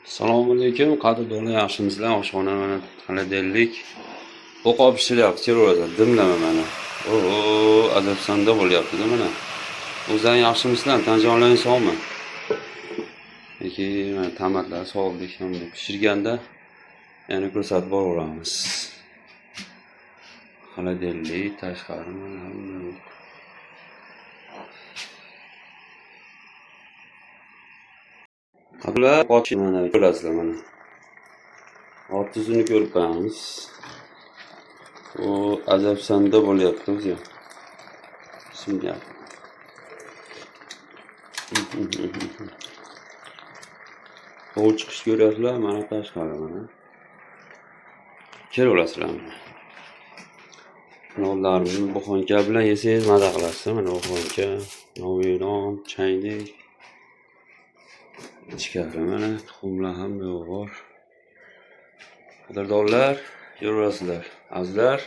Assalomu alaykum, qadrdonlar, yaxshimisizlar? Oshxona mana холодильник. O'qob pishiryapti, kelaveradi. Dimlama mana. Oo, ajabsanda bo'lyapti-da mana. O'zlaring yaxshimisizlar? Tan jonlaring sog'mi? Keyin mana tomatlar soldik, hamma pishirganda yana ko'rsatib boraveramiz. Холодильник, tashqari mana hamma yo'q. Qadrlar qochib mana ko'rasizlar mana. Ortuzini ko'rib qo'yamiz. U ajabsanda bo'lyapti o'zi. Bismillah. Tovuq chiqish ko'ryapsizlar, mana tashqari mana. Kelaverasizlar mana. Nonlarimizni buxonka bilan yesangiz maza qilasiz. Mana buxonka, non, chaynik. Ichkari mana tuxumlar hamma yo'q bor. Qadrdonlar, yuraverasizlar. Azizlar.